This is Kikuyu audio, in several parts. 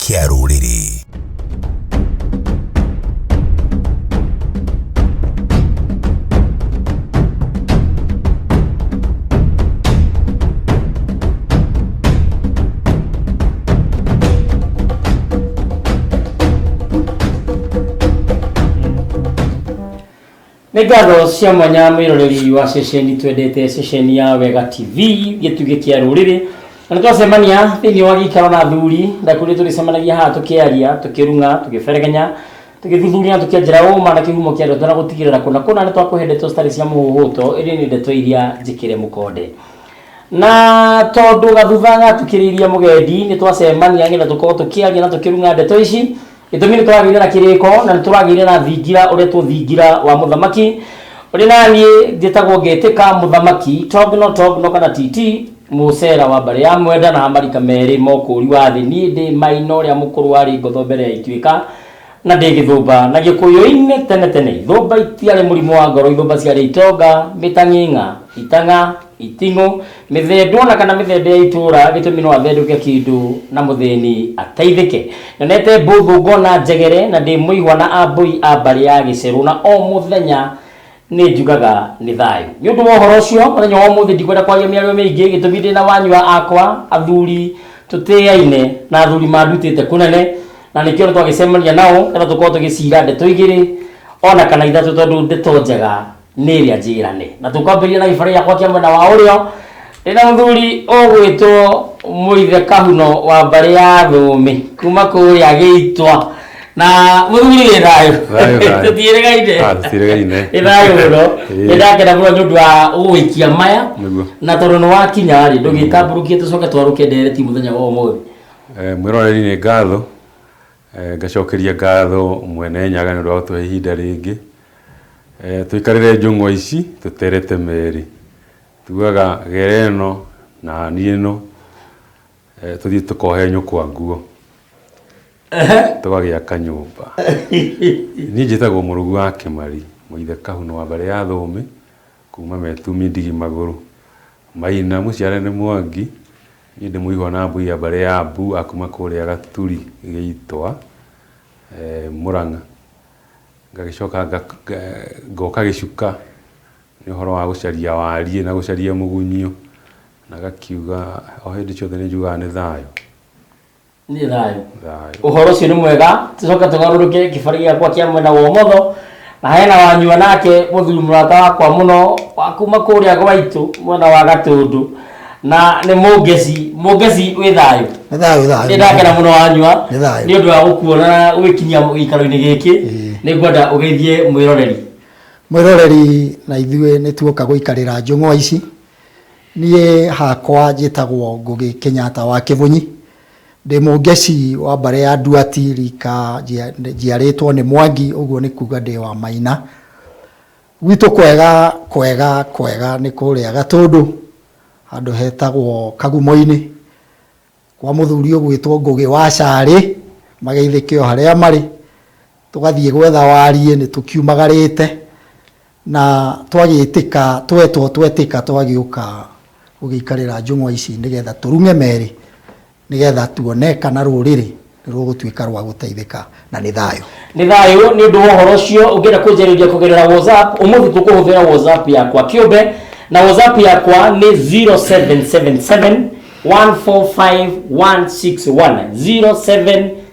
Kĩa rũrĩrĩ. Nĩ ngatho cia mwanya mwĩroreri wa ceceni twendete ceceni ya Wega TV gĩtugĩ kĩa rũrĩrĩ na nĩ twacemania thĩinĩ wa gĩikaro na athuri ndakũrĩ tũrĩcemanagia haha tũkĩaria tũkĩrung'a tũkĩberegenya tũgĩthuthuria na tũkĩenjera ũma na kĩhumo kĩa ndeto na gũtigĩrĩra kũna kũna nĩ twakũhe ndeto citarĩ cia mũhũhũto ĩndĩ nĩ ndeto iria njĩkĩre mũkonde na tondũ gathutha gatukĩrĩirie mũgendi nĩ twacemania nĩgetha tũkorwo tũkĩaria na tũkĩrung'a ndeto ici Gĩtũmi nĩ tũragĩire na kĩrĩko na nĩ tũragĩire na thingira ũrĩa two thingira wa mũthamaki ũrĩ naniĩ njĩtagwo ngĩtĩka mũthamaki togno togno kana TT mũcera wa mbarĩ ya mwenda na marika merĩ mokũri wa thĩ niĩ ndĩ maina ũrĩa mũkũrũ warĩ ngotho mbere ya ituĩka na ndĩ gĩthũmba na gĩkũyũ-inĩ tene tene ithũmba itiarĩ mũrimũ wa ngoro ithũmba ciarĩ itonga mĩtang'ing'a itang'a Iting'ũ, mĩthendwo na kana mĩthende ya itũũra gĩtũmi no athendũke kĩndũ na mũthĩni ateithĩke. Nyonete mbũthũ ngona njegere na ndĩ mũihwa na ambũi a mbarĩ ya gĩcerũ na o mũthenya nĩ njugaga nĩ thayũ. Nĩ ũndũ wa ũhoro ũcio mũthenya wa ũmũthĩ ndikwenda kwaria mĩario mĩingĩ gĩtũmi ndĩ na wanyua akwa athuri tũtĩaine na athuri mandutĩte kũnene na nĩkĩo nĩ twagĩcemania nao nĩgetha tũkorwo tũgĩcira ndeto igĩrĩ ona kana ithatũ tondũ ndeto njega nĩ ĩrĩa njĩrane na tũkwambĩrĩria na gĩbarĩ gĩakwa kĩa mwena wa ũrĩo ndĩna mũthuri ũgwĩtwo mũithe kahuno wa mbarĩ ya thũmĩ kuma kũrĩa gĩitwa na mũthuri wĩ thayũ Thayũ, thayũ. tũtiĩrĩgaine Ah, tũtiĩrĩgaine. nĩ thayũ mũno Ĩĩ. nĩ ndakena mũno nĩ ũndũ wa gũgũikia maya Nĩguo. na tondũ nĩ wakinya rĩ ndũgĩtambũrũkie tũcoke twarũke ndereti mũthenya wa ũmũthĩ Eh, mwĩroreri nĩ ngatho Eh, ngacokeria ngatho mwene nyaga nĩ ũndũ wa gũtũhe ihinda rĩngĩ Eh, tũikarĩre njũng'wa ici tũterete merĩ tugaga gera ĩno na niĩ ĩno eh, tũthiĩ tũkohe nyũkwa nguo tũgagĩaka nyũmba niĩ njĩtagwo mũrũgu wa kĩmari mũithe kahuno wa mbarĩ ya thũmĩ kuma metumi ndigi magũrũ maina mũciare nĩ mwangi niĩ ndĩ mũihwa na mbui ya mbarĩ ya mbu akuma kũrĩa gaturi gĩitwa eh, mũrang'a Ngagĩcoka ngoka gĩcuka nĩ ũhoro wa gũcaria wariĩ na gũcaria mũgunyio, na gakiuga o hĩndĩ ciothe nĩ njugaga nĩ thayũ. Nĩ thayũ. Thayũ. Ũhoro ũcio nĩ mwega, tũcoke tũgarũrũke kĩbarĩ gĩakwa kĩa mwena wa ũmotho, na hena wanyua nake mũthuri mũrata wakwa mũno wa kuma kũrĩa gwaitũ mwena wa Gatũndũ, na nĩ mũngeci, mũngeci wĩ thayũ. Nĩ thayũ thayũ. Nĩ ndakena mũno wanyua Nĩ thayũ. nĩ ũndũ wa gũkuona na gwĩkinyia gĩikaro-inĩ gĩkĩ Ĩĩ. nĩ ngwenda ũgeithie mwĩroreri Mwĩroreri na ithuĩ nĩ tuoka gũikarĩra njũng'wa ici. Niĩ hakwa njĩtagwo Ngũgĩ Kenyatta wa Kĩbunyi. Ndĩ mũngeci wa mbarĩ ya Nduati rika njiarĩtwo nĩ Mwangi ũguo nĩ kuga ndĩ wa Maina. Gwitũ kwega kwega kwega nĩ kũrĩa Gatũndũ handũ hetagwo Kagumo-inĩ kwa mũthuri ũgwĩtwo Ngũgĩ wa Carĩ, mageithĩke o harĩa marĩ. Tũgathiĩ gwetha wariĩ nĩ tũkiumagarĩte na twagĩtĩka twetwo twetĩka twagĩũka gũgĩikarĩra njũng'wa ici nĩgetha tũrung'e merĩ Nĩgetha tuone kana rũrĩrĩ nĩ rũgũtuĩka rwa gũteithĩka na nĩ thayũ. Nĩ thayũ nĩ ũndũ wa ũhoro ũcio ũngĩenda kũnjarĩria kũgerera WhatsApp ũmũthĩ tũkũhũthĩra WhatsApp yakwa kĩũmbe na WhatsApp yakwa nĩ 0777 145 161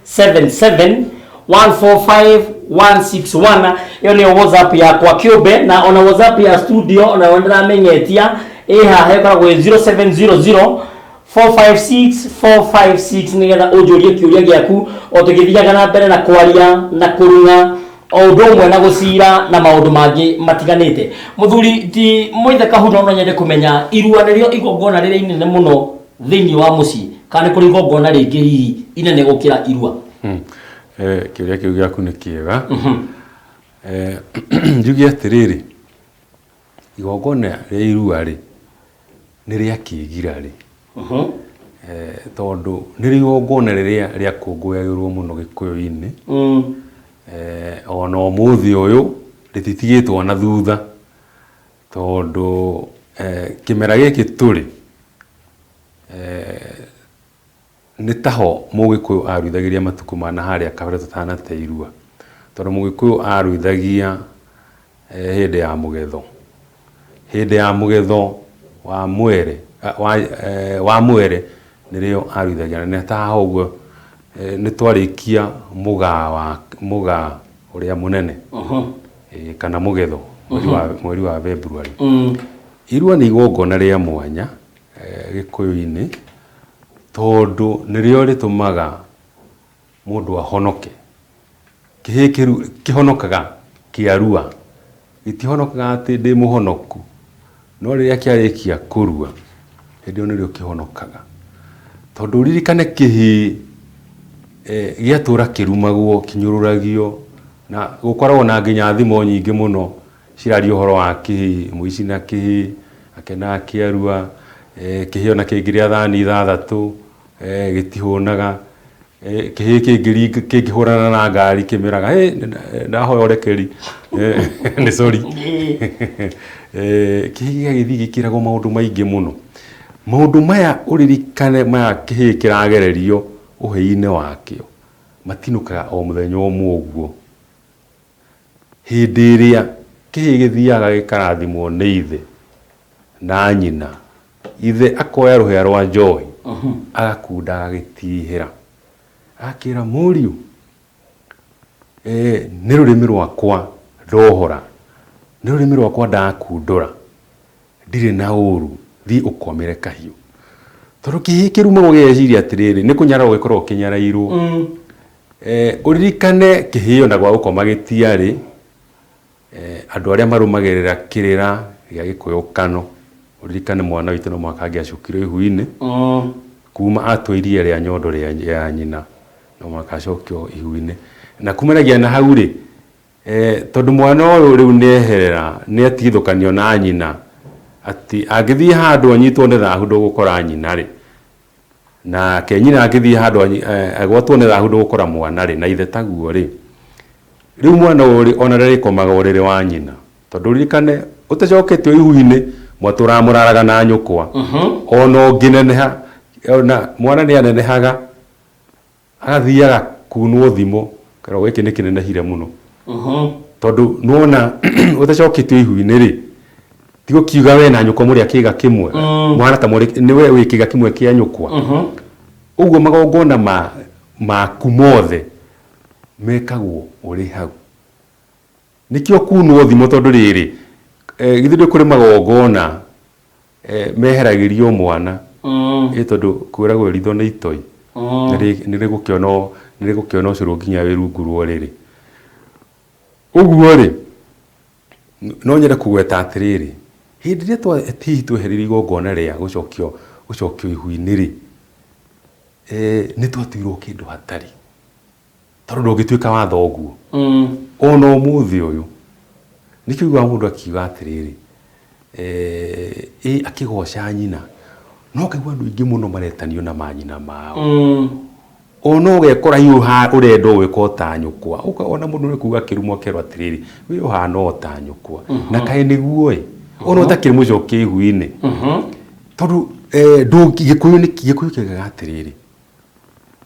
0777 145 161 ĩyo nĩyo WhatsApp yakwa kĩũmbe na ona WhatsApp ya studio onayo nĩndĩramenyetia ĩ haha ĩkoragwo ĩ 0700 456 456 nigetha ũnjũrie kĩũria gĩaku o tũgĩthiaga na mbere na kwaria na kũrung'a o ũndũ ũmwe na gũcira na maũndũ mangĩ matiganĩte mũthuri ti mũithe kahuno no nyende kũmenya irua nĩrĩo igongona rĩrĩa inene mũno thĩinĩ wa mũciĩ kana nĩ kũrĩ igongona rĩngĩ hihi inene gũkĩra irua Eh, kĩũria kĩu gĩaku nĩ kĩega Eh, njuge atĩrĩrĩ igongona rĩa irua rĩ nĩ rĩa kĩgira rĩ, tondũ nĩrĩo igongona rĩrĩa rĩakũngũyagĩrwo mũno gĩkũyũ-inĩ, ona ũmũthĩ ũyũ rĩtitigĩtwo na thutha, tondũ kĩmera gĩkĩ tũrĩ. Nĩ taho Mũgĩkũyũ aruithagĩria matukũ ma na harĩa kabere tũtanate irua. Tondũ Mũgĩkũyũ aruithagia hĩndĩ ya mũgetho. Hĩndĩ ya mũgetho wa mwere, wa mwere nĩrĩo aruithagia. Na nĩ ta haha ũguo nĩ twarĩkia mũgaa wa, mũgaa ũrĩa mũnene kana mũgetho mweri wa February. Irua nĩ igongona rĩa mwanya Gĩkũyũ-inĩ tondũ nĩrĩo rĩtũmaga mũndũ ahonoke. Kĩhĩĩ kĩhonokaga kĩarua, gĩtihonokaga atĩ ndĩ mũhonoku, no rĩrĩa kĩarĩkia kũrua, hĩndĩ ĩyo nĩrĩo kĩhonokaga. Tondũ ũririkane kĩhĩĩ gĩatũra kĩrumagwo, kĩnyũrũragio, na gũkoragwo na nginya thimo nyingĩ mũno Ciraria ũhoro wa kĩhĩĩ, mũici na kĩhĩĩ, akenaga kĩarua, kĩhĩĩ ona kĩngĩrĩa thani ithathatũ gĩtihũnaga, kĩhĩĩ kĩngĩhũrana na ngari kĩmĩraga hĩ ndahoya ũrekeri nĩ sorry. Kĩhĩĩ gĩgagĩthiĩ gĩkĩragwo maũndũ maingĩ mũno. Maũndũ maya ũririkane maya kĩhĩĩ kĩragererio ũhĩĩ-inĩ wakĩo, matinũkaga o mũthenya ũmwe ũguo. Hĩndĩ ĩrĩa kĩhĩĩ gĩthiaga gĩkarathimwo nĩ ithe na nyina, ithe akoya rũhĩa rwa njohi agakunda agagĩtihĩra, agakĩra mũriũ nĩ rũrĩmĩ rwakwa ndohora, nĩ rũrĩmĩ rwakwa ndakundũra, ndirĩ na ũru, thiĩ ũkomere kahiũ. Tondũ kĩhĩĩ kĩrumagwo gĩgeciria atĩrĩrĩ, nĩ kũnyararwo gĩkoragwo kĩnyarairwo. Ũririkane kĩhĩĩ ona gwa gũkoma gĩtiarĩ, andũ arĩa marũmagĩrĩra kĩrĩra gĩa Gĩkũyũ Kano, ũririkane mwana witũ no mũhaka angĩacukirwo ihu-inĩ, kuma atua iria rĩa nyondo ya nyina, no mũhaka acokio ihu-inĩ. Na kumanagia na hau rĩ, tondũ mwana ũyũ rĩu nĩeherera, nĩatigithũkanio na nyina, atĩ angĩthiĩ handũ anyitwo nĩ thahu ndũgũkora nyina rĩ, Nake nyina angĩthiĩ handũ agwatwo nĩ thahu ndũgũkora mwana rĩ, na ithe taguo rĩ, rĩu mwana ũyũ rĩ, ona ndarĩkomaga ũrĩrĩ wa nyina. Tondũ ũririkane ũtacoketio ihu-inĩ, mwatũraga mũraraga na nyũkwa. Ona ũngĩneneha, ona mwana nĩ anenehaga, Agathiaga kunwo thimo, kĩrogo gĩkĩ nĩ kĩnenehire mũno. Tondũ nĩwona ũtacoketio ihu-inĩ rĩ, ti gũkiuga we na nyũkwa mũrĩ a kĩga kĩmwe, mũhana ta mũrĩ, nĩ we wĩ kĩga kĩmwe kĩa nyũkwa. Ũguo magongona maku mothe mekagwo ũrĩ hau. Nĩkĩo kunwo thimo tondũ rĩrĩ, githĩ ndũĩ kũrĩ magongona Meheragĩrio mwana ĩ tondũ kwĩragwo ritho nĩ itoi nĩ rĩgũkĩona nĩ rĩgũkĩona ũcũrũ nginya wĩ rungu rwa ũrĩrĩ. Ũguo rĩ, no nyende kũgweta atĩrĩrĩ, hĩndĩ ĩrĩa hihi tweheririe igongona rĩa gũcokio gũcokio ihu-inĩ rĩ, nĩ twatuirwo kĩndũ hatarĩ. Tondũ ndũngĩtuĩka wa thoguo. Ona ũmũthĩ ũyũ, nĩkĩo ũiguaga mũndũ akiuga atĩrĩrĩ, ĩ akĩgoca nyina, no ũkaigua andũ aingĩ mũno maretanio na manyina mao. Ona ũgekora hihi ũrenda gwĩka o ta nyũkwa, ona mũndũ nĩ kuga akĩrumwo akerwo atĩrĩrĩ, we ũhana o ta nyũkwa. Na kaĩ nĩguo ĩ, ona ũtakĩrĩ mũcokie ihu-inĩ. Tondũ Gĩkũyũ Gĩkũyũ kĩoigaga atĩrĩrĩ,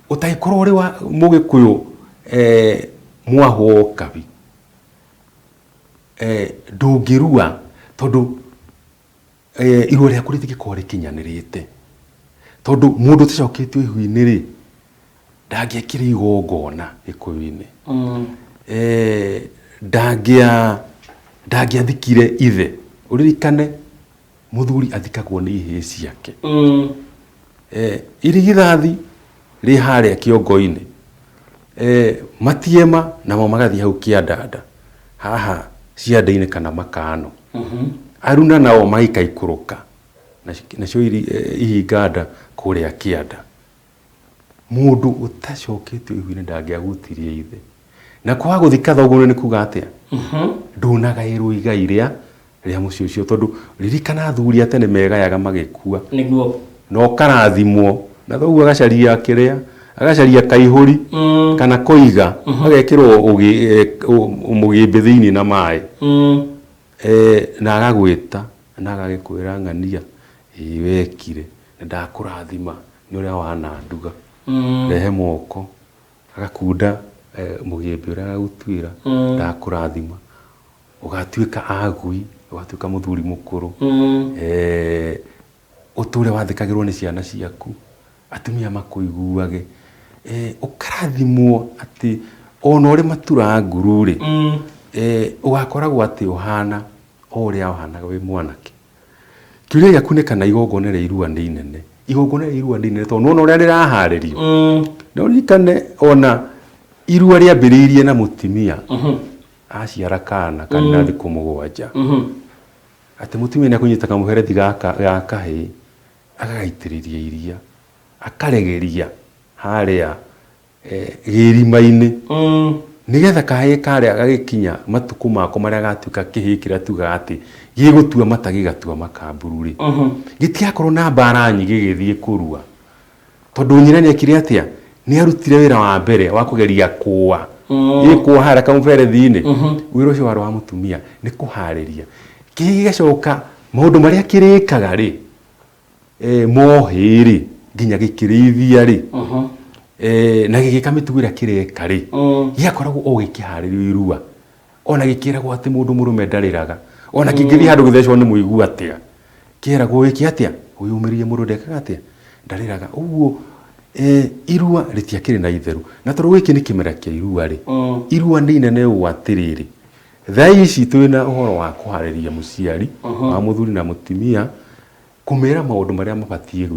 Ũtangĩkorwo ũrĩ wa mũgĩkũyũ mwahũ kabi, ndũngĩrua tondũ irua rĩaku rĩtingĩkorwo rĩkinyanĩrĩte. Tondũ mũndũ ũtacoketio ihu-inĩ rĩ, ndangĩekire igongona gĩkũyũ-inĩ. Ndangĩathikire ithe. Ũririkane Mũthuri athikagwo nĩ ihĩĩ ciake. Irigithathi rĩ harĩa kĩongo-inĩ. Matiema namo magathiĩ hau kĩandanda, haha ciande-inĩ kana makano. Aruna nao magaikaikũrũka nacio ihinga nda kũrĩa kĩanda. Mũndũ ũtacoketio ihu-inĩ ndangĩahutirie ithe. Na kwaga gũthika thoguo nĩ kuga atĩa? Ndũnagaĩrwo igai rĩa rĩa mũciĩ ũcio tondũ ririkana athuri a tene megayaga magĩkua. Nĩguo. Na ũkarathimwo na thoguo agacaria kĩrĩa agacaria kaihũri kana koiga agekĩrwo mũgĩmbĩ thĩinĩ na maĩ na agagwĩta na agagĩkwĩra ng'ania ĩĩ wekire na ndakũrathima nĩ ũrĩa wananduga. Rehe moko agakunda mũgĩmbĩ ũrĩa agagũtuĩra. Ndakũrathima ũgatuĩka agui, ũgatuĩka mũthuri mũkũrũ. Ũtũre wathĩkagĩrwo nĩ ciana ciaku, atumia makũiguage, ũkarathimwo atĩ ona ũrĩ matura nguru rĩ, ũgakoragwo atĩ ũhana o ũrĩa ũhanaga wĩ mwanake. Kĩũria gĩaku nĩ kana igongona rĩa irua nĩ inene. Igongona rĩa irua nĩ inene tondũ nĩwona ũrĩa rĩraharĩrio. Na ũririkane ona irua rĩambĩrĩirie na mũtumia aciara kana karĩ na thikũ 7. Atĩ mũtumia nĩ akũnyita kamũberethi gaka ga kahĩĩ agagaitĩrĩria iria akaregeria harĩa gĩrima-inĩ nĩgetha kahĩĩ karĩa gagĩkinya matukũ mako marĩa gatuĩka kĩhĩĩ kĩrĩa tugaga atĩ gĩgũtua mata gĩgatua makamburu rĩ, gĩtigakorwo na mbara nyingĩ gĩgĩthiĩ kũrua, tondũ nyina nĩ ekire atĩa? Nĩ arutire wĩra wa mbere wa kũgeria kũa ĩkũa harĩa kamũberethi-inĩ. Wĩra ũcio warĩ wa mũtumia nĩ kũharĩria kĩhĩĩ, gĩgacoka maũndũ marĩa kĩrĩkaga rĩ, mohĩ rĩ, nginya gĩkĩrĩithia rĩ, na gĩgĩka mĩtugo ĩrĩa kĩreka rĩ, gĩgakoragwo o gĩkĩharĩrio irua, ona gĩkĩragwo atĩ mũndũ mũrũme ndarĩraga, ona kĩngĩthiĩ handũ gĩthecwo nĩ mũigua atĩa, kĩragwo wĩke atĩa, wĩyũmĩrĩrie, mũndũ ndekaga atĩa, ndarĩraga. Ũguo irua rĩtiakĩrĩ na itheru, na tondũ gĩkĩ nĩ kĩmera kĩa irua rĩ, irua nĩ inene ũũ atĩrĩrĩ, thaa ici twĩna ũhoro wa kũharĩria mũciari wa mũthuri na mũtumia, kũmera maũndũ marĩa mabatiĩ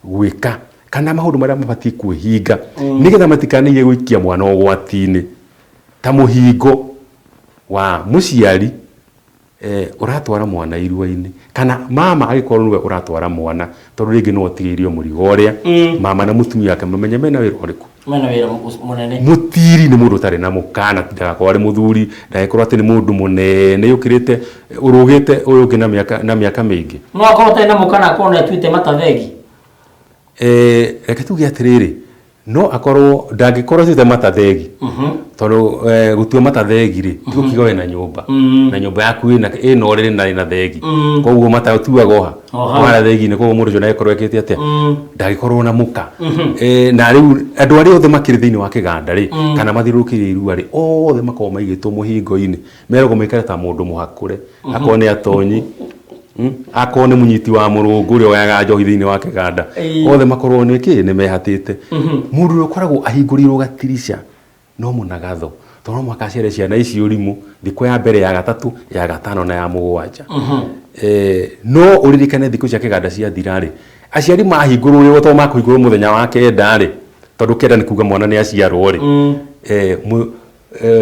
gwĩka kana maũndũ marĩa mabatiĩ kwĩhinga nĩgetha matikanaiye gũikia mwana ũgwati-inĩ, ta mũhingo wa mũciari ũratwara mwana irua-inĩ, kana mama angĩkorwo nĩwe ũratwara mwana, tondũ rĩngĩ nĩwe ũtigĩirio mũrigo ũrĩa, mama na mũtumia wake mamenye mena wĩra ũrĩkũ. Mena wĩra mũnene. Mũtiri nĩ mũndũ ũtarĩ na mũkana, ndagakorwo arĩ mũthuri, ndagĩkorwo atĩ nĩ mũndũ mũnene ũkĩrĩte ũrũgĩte ũyũ ũngĩ na mĩaka mĩingĩ. No akorwo ũtarĩ na mũkana akorwo nĩ atuĩte matathegi. Reke tuge atĩrĩrĩ, no akorwo ndangĩkorwo atuĩte matathegi, tondũ gũtua matathegi rĩ, ti gũkiuga wĩna nyũmba, na nyũmba yaku ĩna ũrĩrĩ na ĩna thegi, koguo mata ũtuaga oha harĩa thegi-inĩ, koguo mũndũ ũcio ndangĩkorwo ekĩte atĩa, ndangĩkorwo na mũka. Na rĩu andũ arĩa othe makĩrĩ thĩinĩ wa kĩganda rĩ, kana mathiũrũrũkĩirie irua rĩ, othe makoragwo maigĩtwo mũhingo-inĩ, meragwo maikare ta mũndũ mũhakũre, akorwo nĩ atonyi, akorwo nĩ mũnyiti wa mũrũngũ ũrĩa woyaga njohi thĩinĩ wa kĩganda, othe makorwo nĩ kĩ nĩ mehatĩte. Mũndũ ũrĩa ũkoragwo ahingũrĩirwo gatirica no mũnagatho, tondũ no mũhaka aciare ciana ici ũrimũ thikũ ya mbere, ya gatatũ, ya gatano na ya 7. No ũririkane thikũ cia kĩganda ciathira rĩ, aciari mahingũrwo tondũ makũhingũrwo mũthenya wa 9 rĩ, tondũ 9 nĩ kuga mwana nĩ aciarwo rĩ,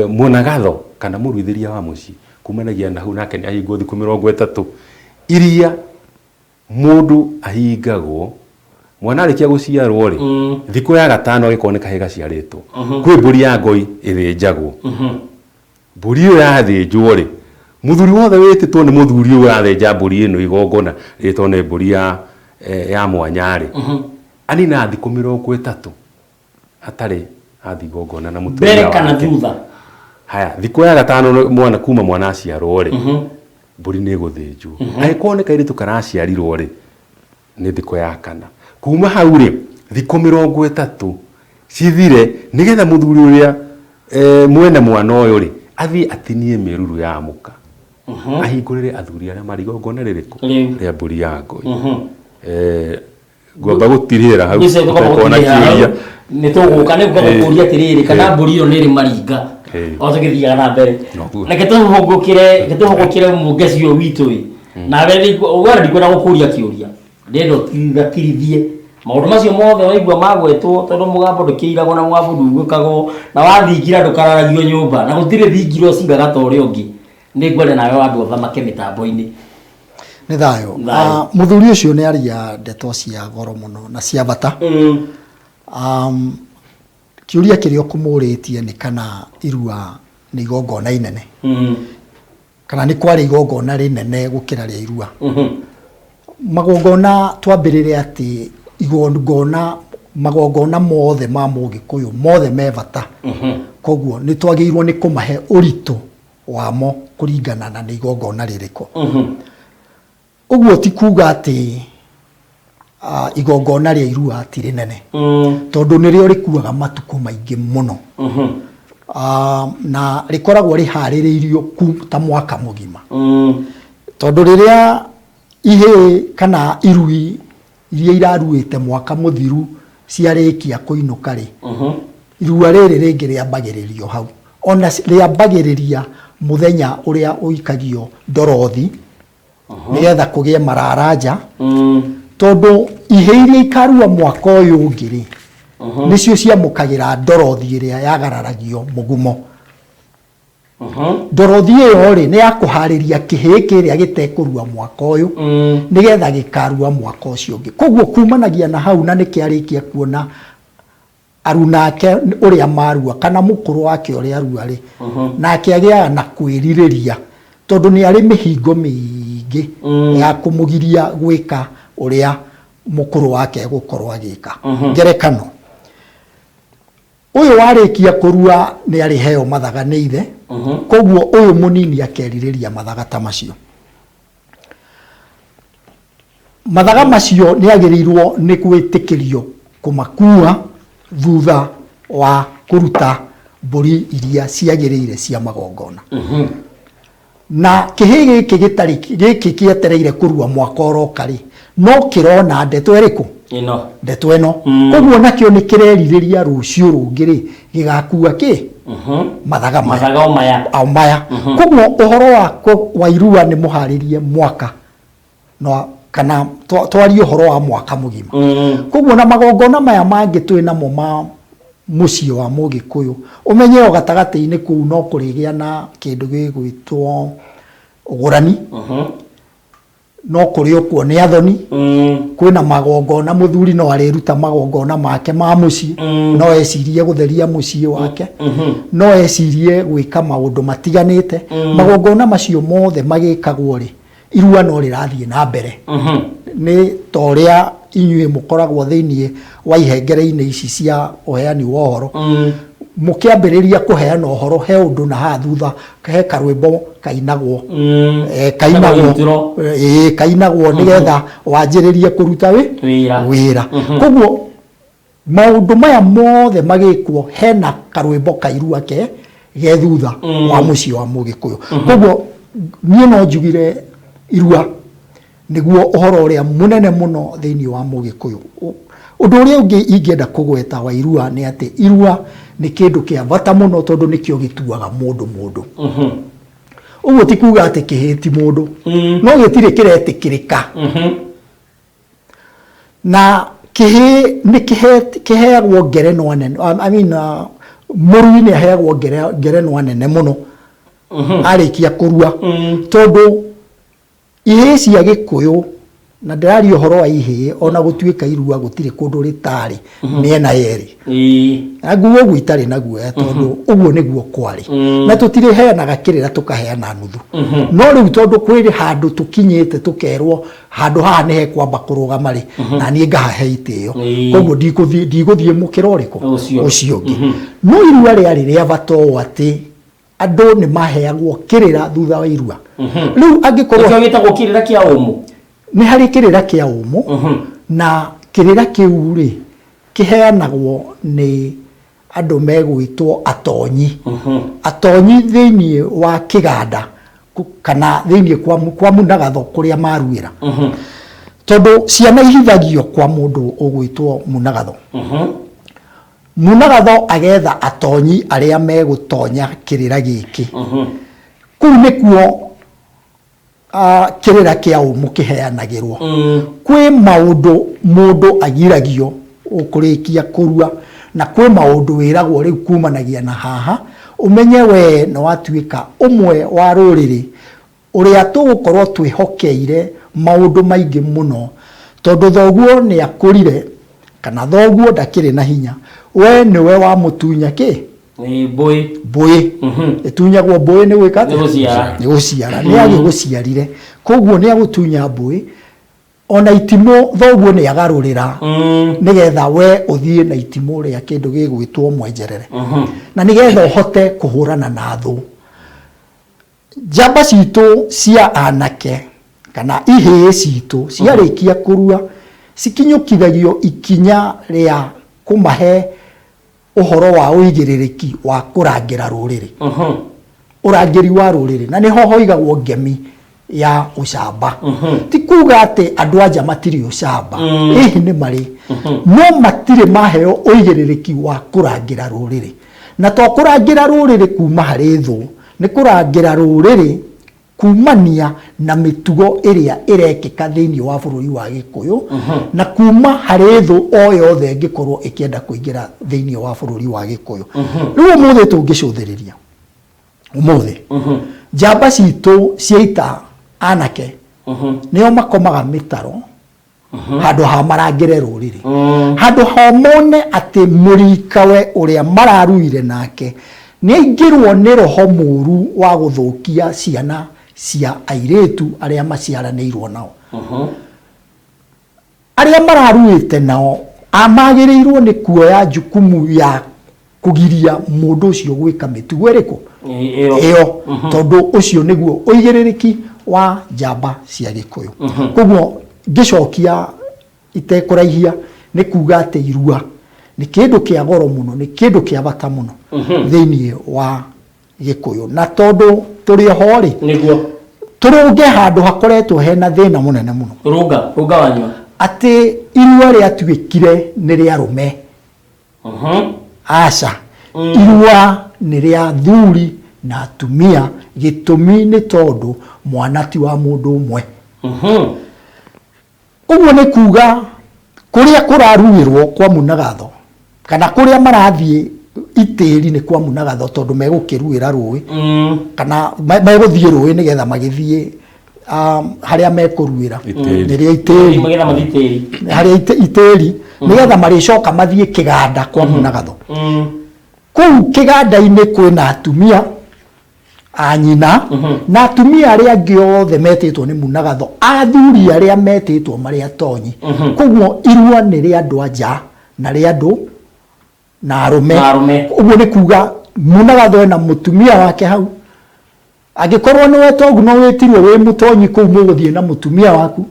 mũnagatho kana mũruithĩria wa mũciĩ kumanagia na hau nake nĩ ahingwo thikũ 30 iria mũndũ ahingagwo mwana arĩkia gũciarwo rĩ, thikũ ya gatano agĩkorwo nĩ kahĩĩ gaciarĩtwo, kwĩ mbũri ya ngoi ĩthĩnjagwo. Mbũri ĩyo yathĩnjwo rĩ, mũthuri wothe wĩtĩtwo nĩ mũthuri ũyũ ũrathĩnja mbũri ĩno igongona rĩtwo nĩ mbũri ya mwanya rĩ, aninaga thikũ 30 atarĩ athiĩ igongona na mũtumia Mbere kana wake. thutha? Haya, thikũ ya gatano mwana kuma mwana aciarwo rĩ, mbũri nĩ ĩgũthĩnjwo. Angĩkorwo nĩ kairĩtu karaciarirwo rĩ, nĩ thikũ ya kana. Kuma hau rĩ, thikũ 30 cithire nĩgetha mũthuri ũrĩa mwene mwana ũyũ rĩ, athiĩ atinie mĩruru ya mũka, ahingũrĩre athuri arĩa marĩ igongona rĩrĩkũ? Rĩu. Rĩa mbũri ya ngoi. Ngwamba gũtirĩra hau. Ngwĩciria tũkamba ũtekona gũtirĩra hau. kĩũria. Nĩ tũgũka nĩ ngwamba kũria atĩrĩrĩ, kana mbũri ĩyo nĩ ĩrĩ maringa o tũgĩthiaga na mbere. Noguo. Reke tũhũngũkĩre mũngeci ũyũ witũ ĩ nawe wena ndikwenda gũkũria kĩũria, ndĩrenda ũtirithie maũndũ macio mothe waigua magwetwo, tondũ mũgambo ndũkĩiragwo na mũgambo ndugũkagwo na wathingira ndũkararagio nyũmba na gũtirĩ thingira ũciraga ta ũrĩa ũngĩ. Nĩ ngwenda nawe wambe ũthamake mĩtambo-inĩ. Nĩ thayũ. Thayũ. Mũthuri ũcio nĩ aria ndeto cia goro mũno na cia bata. Kĩũria kĩrĩa ũkũmũrĩtie nĩ kana irua nĩ igongona inene, kana nĩ kwarĩ igongona rĩnene gũkĩra rĩa irua. Magongona, twambĩrĩre atĩ igongona, magongona mothe ma Mũgĩkũyũ mothe me bata, koguo nĩ twagĩrĩirwo nĩ kũmahe ũritũ wamo kũringana na nĩ igongona rĩrĩkũ. Ũguo ti kuga atĩ Igongona rĩa irua ti rĩnene tondũ nĩrĩo rĩkuaga matukũ maingĩ mũno. Na rĩkoragwo rĩharĩrĩirio ta mwaka mũgima. Tondũ rĩrĩa ihĩĩ kana irui iria iraruĩte mwaka mũthiru ciarĩkia kũinũka rĩ, irua rĩrĩ rĩngĩ rĩambagĩrĩrio hau. Ona rĩambagĩrĩria mũthenya ũrĩa ũikagio ndorothi nĩgetha kũgĩe mararanja. Tondũ ihĩĩ iria ikarua mwaka ũyũ ũngĩ rĩ, nĩcio ciamũkagĩra ndorothi ĩrĩa yagararagio mũgumo. Ndorothi ĩyo rĩ, nĩ ya kũharĩria kĩhĩĩ kĩrĩa gĩtekũrua mwaka ũyũ nĩgetha gĩkarua mwaka ũcio ũngĩ. Koguo kumanagia na hau na nĩkĩarĩkia kuona aruna ake ũrĩa marua kana mũkũrũ wake ũrĩa arua rĩ, nake agĩaga na kwĩrirĩria tondũ nĩ arĩ mĩhingo mĩingĩ ya kũmũgiria gwĩka ũrĩa mũkũrũ wake egũkorwo agĩka. Ngerekano, ũyũ warĩkia kũrua nĩ arĩheo mathaga nĩ ithe, koguo ũyũ mũnini akerirĩria mathaga ta macio. Mathaga macio nĩ agĩrĩirwo nĩ gwĩtĩkĩrio kũmakua thutha wa kũruta mbũri iria ciagĩrĩire cia magongona. Na kĩhĩĩ gĩkĩ gĩtarĩ gĩkĩ kĩetereire kũrua mwaka ũroka rĩ, no kĩrona ndeto ĩrĩkũ? Ĩno. Ndeto ĩno. Koguo nakĩo nĩ kĩrerirĩria rũciũ rũngĩ rĩ, gĩgakua kĩ? Mathaga maya. Mathaga o maya. O maya. Koguo ũhoro wa irua nĩ mũharĩrie mwaka no kana twarie ũhoro wa mwaka mũgima. Koguo na magongona maya mangĩ twĩ namo ma mũciĩ wa Mũgĩkũyũ, ũmenye o gatagatĩ-inĩ kũu no kũrĩgĩa na kĩndũ gĩgwĩtwo ũgũrani, no kũrĩũkwo nĩ athoni. Kwĩna magongona, mũthuri no arĩruta magongona make ma mũciĩ, no ecirie gũtheria mũciĩ wake, no ecirie gwĩka maũndũ matiganĩte. Magongona macio mothe magĩkagwo rĩ, irua no rĩrathiĩ na mbere. Nĩ ta ũrĩa inyuĩ mũkoragwo thĩinĩ wa ihengere-inĩ ici cia ũheani wa ũhoro, mũkĩambĩrĩria kũheana ũhoro he ũndũ na haha thutha he karwĩmbo kainagwo. Kainagwo. Intro. Kainagwo nĩgetha wanjĩrĩrie kũruta wĩra. Wĩra. Koguo maũndũ maya mothe magĩkwo hena karwĩmbo kairua ke ge thutha wa mũciĩ wa Mũgĩkũyũ. Koguo niĩ no njugire irua nĩguo ũhoro ũrĩa mũnene mũno thĩinĩ wa Mũgĩkũyũ. Ũndũ ũrĩa ũngĩ ingĩenda kũgweta wa irua nĩ atĩ irua nĩ kĩndũ kĩa bata mũno tondũ nĩkĩo gĩtuaga mũndũ mũndũ. Ũguo ti kuga atĩ kĩhĩĩ ti mũndũ, no gĩtirĩ kĩretĩkĩrĩka. Na kĩhĩĩ nĩ kĩheagwo ngerenwa nene, I mean, mũrui nĩ aheagwo ngerenwa nene mũno arĩkia kũrua, tondũ ihĩĩ cia Gĩkũyũ, na ndĩraria ũhoro wa ihĩĩ, ona gũtuĩka irua gũtirĩ kũndũ rĩtarĩ mĩena yerĩ. Na nguo ũguo itarĩ na guoya tondũ ũguo nĩguo kwarĩ. Na tũtirĩheanaga kĩrĩra tũkaheana nuthu. No rĩu tondũ kwĩ handũ tũkinyĩte tũkerwo handũ haha nĩ hekwamba kũrũgama rĩ, na niĩ ngahahe itĩo. Koguo ndigũthiĩ mũkĩra ũrĩkũ? Ũcio. Ũcio ũngĩ. No irua rĩarĩ rĩa bata ũũ atĩ andũ nĩ maheagwo kĩrĩra thutha wa irua. Rĩu angĩkorwo Nĩkĩo gĩtagwo kĩrĩra kĩa ũmũ. Nĩ harĩ kĩrĩra kĩa ũmũ, na kĩrĩra kĩu rĩ kĩheanagwo nĩ andũ megwĩtwo atonyi. Atonyi thĩinĩ wa kĩganda kana thĩinĩ kwa Munagatho kũrĩa maruĩra. Tondũ ciana ihithagio kwa mũndũ ũgwĩtwo Munagatho. Munagatho agetha atonyi arĩa megũtonya kĩrĩra gĩkĩ. Kũu nĩkuo kĩrĩra kĩa ũmũ kĩheanagĩrwo. Kwĩ maũndũ mũndũ agiragio ũkũrĩkia kũrua, na kwĩ maũndũ wĩragwo rĩu kumanagia na haha, ũmenye wee nĩ watuĩka ũmwe wa rũrĩrĩ ũrĩa tũgũkorwo twĩhokeire maũndũ maingĩ mũno, tondũ thoguo nĩ akũrire kana thoguo ndakĩrĩ na hinya, wee nĩwe wamũtunya kĩ? Nĩ mbũĩ. Mbũĩ. Ĩtunyagwo mbũĩ nĩ gwĩka atĩa? Nĩ gũciara. Nĩ gũciara. Nĩ agĩgũciarire. Koguo nĩ agũtunya mbũĩ, ona itimũ thoguo nĩ agarũrĩra nĩgetha we ũthiĩ na itimũ rĩa kĩndũ gĩgwĩtwo mwenjerere. Na nĩgetha ũhote kũhũrana na thũ. Njamba citũ cia anake kana ihĩĩ citũ ciarĩkia kũrua. Cikinyũkithagio ikinya rĩa kũmahe ũhoro wa ũigĩrĩrĩki wa kũrangĩra rũrĩrĩ. Ũrangĩri wa rũrĩrĩ, na nĩho hoigagwo ngemi ya ũcamba. Ti kuga atĩ andũ anja matirĩ ũcamba, ĩhĩ nĩ marĩ, no matirĩ maheo ũigĩrĩrĩki wa kũrangĩra rũrĩrĩ. Na to kũrangĩra rũrĩrĩ kuma harĩ thũ, nĩ kũrangĩra rũrĩrĩ kumania na mĩtugo ĩrĩa ĩrekĩka thĩinĩ wa bũrũri wa Gĩkũyũ, na kuma harĩ thũ o yothe ĩngĩkorwo ĩkĩenda kũingĩra thĩinĩ wa bũrũri wa Gĩkũyũ. Rĩu ũmũthĩ tũngĩcũthĩrĩria ũmũthĩ, njamba citũ cia ita anake nĩo makomaga mĩtaro handũ ha marangĩre rũrĩrĩ, handũ ha mone atĩ mũrikawe ũrĩa mararuire nake nĩaingĩrwo nĩ roho mũru wa gũthũkia ciana cia airĩtu arĩa maciaranĩirwo nao. Arĩa mararuĩte nao magĩrĩirwo nĩ kuoya jukumu ya kũgiria mũndũ ũcio gwĩka mĩtugo ĩrĩkũ? Ĩyo. Ĩyo, tondũ ũcio nĩguo ũigĩrĩrĩki wa njamba cia Gĩkũyũ. Koguo ngĩcokia itekũraihia nĩ kuga atĩ irua nĩ kĩndũ kĩa goro mũno, nĩ kĩndũ kĩa bata mũno thĩinĩ wa Gĩkũyũ. Na tondũ tũrĩ oho rĩ, Nĩguo. Tũrũnge handũ hakoretwo hena thĩna mũnene mũno. Rũnga, rũnga wanyua. Atĩ irua rĩatuĩkire nĩ rĩa arũme. Aca, irua nĩ rĩa athuri na atumia, gĩtũmi nĩ tondũ mwana ti wa mũndũ ũmwe. Ũguo nĩ kuga kũrĩa kũraruĩrwo kwa Munagatho kana kũrĩa marathiĩ itĩri nĩ kwa Munagatho, tondũ megũkĩruĩra rũĩ kana megũthiĩ rũĩ nĩgetha magĩthiĩ harĩa mekũruĩra. Itĩri. Nĩrĩo itĩri. Magetha mathiĩ tĩri. Harĩa itĩri nĩgetha marĩcoka mathiĩ kĩganda kwa Munagatho. Kũu kĩganda-inĩ kwĩna atumia a nyina na atumia arĩa angĩ othe metĩtwo nĩ Munagatho, athuri arĩa metĩtwo marĩ atonyi. Koguo irua nĩ rĩa andũ a nja na rĩa andũ na arũme. Na arũme. Ũguo nĩ kuga Munagatho ena mũtumia wake hau. Angĩkorwo nĩ wetogu no wĩtirwo wĩ mũtonyi kũu, mũgũthiĩ na mũtumia waku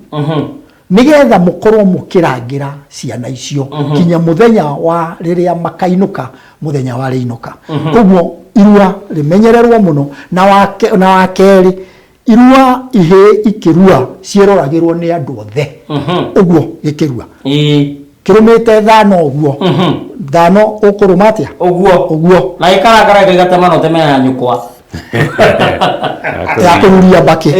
nĩgetha mũkorwo mũkĩrangĩra ciana icio kinya mũthenya wa rĩrĩa makainũka, mũthenya wa rĩinũka. Koguo irua rĩmenyererwo mũno. Na wa kerĩ, irua ihĩĩ ikĩrua ciĩroragĩrwo nĩ andũ othe. Ũguo gĩkĩrua kĩrũmĩte thano ũguo, thano ũkũrũma atĩa? Ũguo. Ũguo. Na ĩkarangara ĩgatema na ũteme ya nyũkwa. Ya kũruria mbakĩ.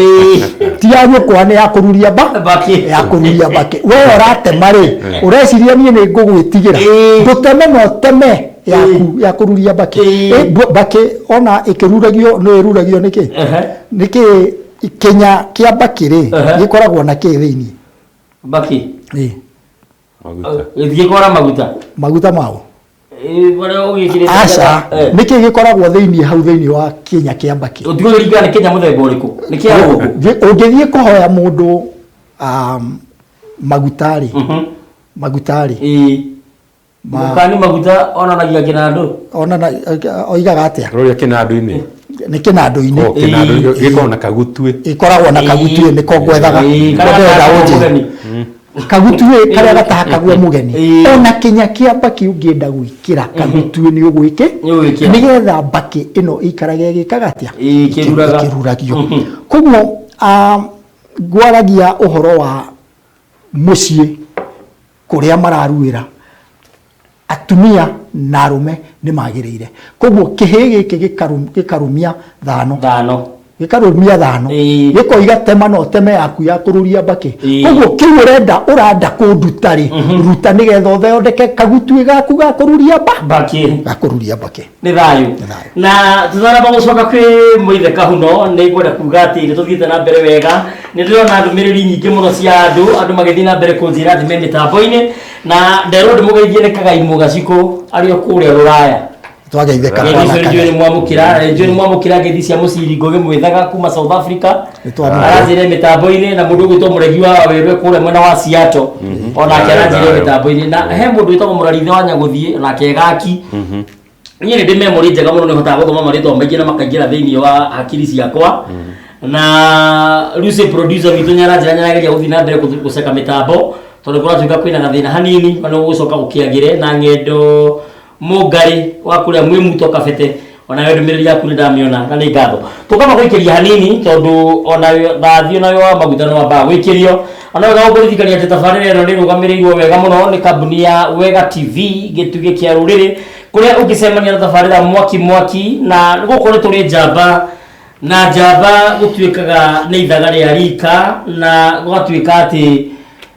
Ti ya nyũkwa, nĩ ya kũruria mba Mbakĩ. Ya kũruria mbakĩ. We ũratema rĩ, ũreciria niĩ nĩ ngũgwĩtigĩra? Ndũteme na ũteme yaku ya kũruria mbakĩ. Mbakĩ ona ĩkĩruragio nĩ ĩruragio nĩkĩ? Nĩkĩ kĩnya kĩa mbakĩ rĩ gĩkoragwo na kĩ thĩinĩ? Mbakĩ. Ĩ. Maguta. Gĩtingĩkorwo na maguta. Maguta mao? Marĩa ũgĩkĩrĩte. Aca, nĩkĩ gĩkoragwo thĩinĩ hau thĩinĩ wa kĩnya kĩa mbakĩ? Ũtigũringana nĩ kĩnya mũthemba ũrĩkũ, nĩ kĩa rũngũ. Ũngĩthiĩ kũhoya mũndũ maguta rĩ, maguta rĩ, Mũkani maguta onanagia kĩnandũ. Onana oigaga atĩa? Rũrĩa kĩnandũ-inĩ. Nĩ kĩnandũ-inĩ. O, kĩnandũ gĩkoragwo na kagutuĩ. Ĩkoragwo na kagutuĩ, nĩko ngwethaga. Karĩa Ngwethaga gatahakagwo ũnjĩre. mũgeni. Kagutuĩ karĩa gatahakagwo mũgeni. Ona kĩnya kĩa mbakĩ ũngĩenda gwĩkĩra kagutuĩ nĩ ũgwĩkĩ Nĩ ũgwĩkĩra. nĩgetha mbakĩ ĩno ĩikarage ĩgĩkaga atĩa? Ĩkĩruraga. Ĩkĩruragio. Koguo ngwaragia ũhoro wa mũciĩ kũrĩa mararuĩra, atumia na arũme nĩ magĩrĩire. Koguo kĩhĩĩ gĩkĩ gĩkarũmia thano. Thano. Gĩkarũmia thano. Gĩkoiga tema na ũteme yaku ya kũruria mbakĩ. Koguo kĩu ũrenda ũranda kũnduta rĩ, ruta nĩgetha ũthondeke kagutuĩ gaku ga kũruria mba Mbakĩ. Ga kũruria mbakĩ. Nĩ thayũ. Nĩ thayũ. Na tũtanamba gũcoka kwĩ mũithe Kahuno, nĩ ngwenda kuga atĩ nĩ tũthiĩte na mbere wega. Nĩ ndĩrona ndũmĩrĩri nyingĩ mũno cia andũ, andũ magĩthiĩ na mbere kũnjĩra atĩ me mĩtambo-inĩ, na nderwo ndĩmũgeithie nĩ Kagaimũ Gacikũ arĩ o kũrĩa Rũraya. Twageithĩka. Ngeithi Kwana icio njũĩ Kagai. nĩ mwamũkĩra, njũĩ nĩ mwamũkĩra ngeithi cia mũciri Ngũgĩ Mwĩthaga kuma South Africa. Nĩ twamũkĩra. Aranjĩre mĩtambo-inĩ, na mũndũ ũgwĩtwo Mũregi wa Wawerũ kũrĩa mwena wa Seattle onake aranjĩre mĩtambo-inĩ, na he mũndũ wĩtagwo Mũrarithe wa Nyagũthiĩ onake Gaki. Niĩ nĩ ndĩ memory njega mũno, nĩ hotaga gũthoma marĩtwa maingĩ na makaingĩra thĩinĩ wa hakiri ciakwa. Na Lucy producer witũ nĩ aranjĩra nĩ arageria gũthiĩ na mbere gũceka mĩtambo. Tondũ kũratuĩka kwĩna gathĩna hanini, ona gũgũcoka gũkĩagĩre na ng'endo mũngarĩ wa kũrĩa mwĩmuto kabete. Ona we ndũmĩrĩri yaku nĩ ndamĩona na nĩ ngatho. Tũkamba gũikĩria hanini tondũ ona thathi ona wa maguta nĩ wambaga gũikĩrio. Ona wega gũkũririkania atĩ tabarĩra ĩno nĩ ĩrũgamĩrĩirwo wega mũno nĩ kambuni ya Wega TV, gĩtugĩ kĩa rũrĩrĩ, kũrĩa ũngĩcemania na tabarĩra mwaki mwaki. Na gũkũ nĩ tũrĩ njamba, na njamba gũtuĩkaga nĩ ithaga rĩa rika, na gũgatuĩka atĩ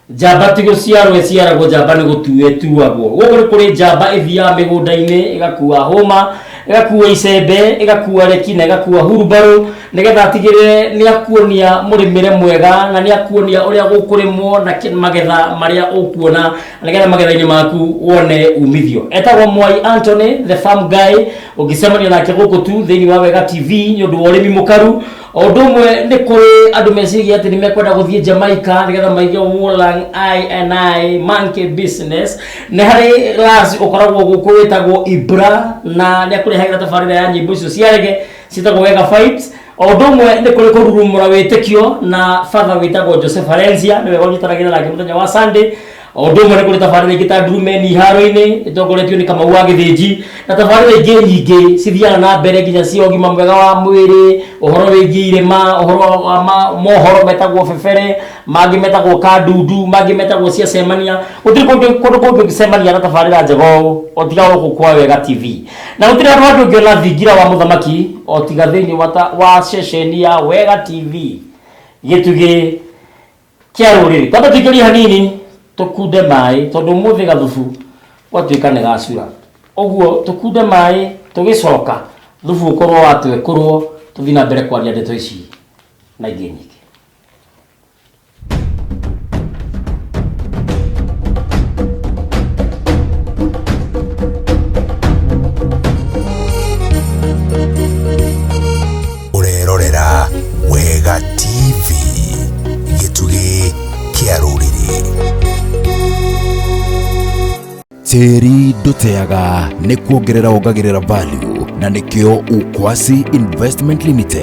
njamba ti gũciarwo ĩciaragwo, njamba nĩ gũtuo ĩtuagwo. Gũkũ nĩ kũrĩ njamba ĩthiaga mĩgũnda-inĩ, ĩgakua hũma, ĩgakua icembe, ĩgakua reki na ĩgakua hurumbarũ, nĩgetha atigĩrĩre nĩ akuonia mũrĩmĩre mwega na nĩ akuonia ũrĩa gũkũrĩmwo na magetha marĩa ũkuona, nĩgetha magetha-inĩ maku wone umithio. Etagwo Mwai Anthony, the farm guy. Ũngĩcemania nake gũkũ tu thĩinĩ wa Wega TV nĩ ũndũ wa ũrĩmi mũkaru. O ũndũ ũmwe nĩ kũrĩ andũ meciragia atĩ nĩ mekwenda gũthiĩ Jamaica nĩgetha maige Wolang I&I Monkey Business. Nĩ harĩ Las ũkoragwo gũkũ wĩtagwo Ibra, na nĩ akũrehagĩra tabarĩra ya nyĩmbo icio cia reggae ciĩtagwo Wega Vibes. O ũndũ ũmwe nĩ kũrĩ kũrurumũra wĩtĩkio na father wĩtagwo Joseph Valencia, nĩwe ũnyitanagĩra nake mũthenya wa Sunday. O ũndũ ũmwe nĩ kũrĩ tabarĩra ingĩ ta Ndurumeni iharo-inĩ ĩtongoretio nĩ Kamau wa Gĩthĩnji, na tabarĩra ingĩ nyingĩ cithiaga na mbere nginya cia ũgima mwega wa mwĩrĩ, ũhoro wĩgiĩ irĩma, ũhoro wa mohoro metagwo bebere, mangĩ metagwo kandundu, mangĩ metagwo ciacemania. Gũtirĩ kũndũ kũngĩ ũngĩcemania na tabarĩra njega ũũ o tiga gũkũ kwa Wega TV. Na gũtirĩ handũ hangĩ ũngĩona thingira wa mũthamaki o tiga thĩinĩ wa ceceni ya Wega TV, gĩtugĩ kĩa rũrĩrĩ. Twambe tũikĩrie hanini tũkunde maĩ, tondũ ũmũthĩ gathubu gwatuĩka nĩ gacura. Ũguo tũkunde maĩ, tũgĩcoka thubu ũkorwo watwekũrwo, tũthiĩ na mbere kwaria ndeto ici na ingĩ nyingĩ. Ũrerorera Wega TV, gĩtugĩ kĩa rũrĩrĩ. Tĩri ndũteaga, nĩ kuongerera wongagĩrĩra value, na nĩkĩo Ukwasi Investment Limited.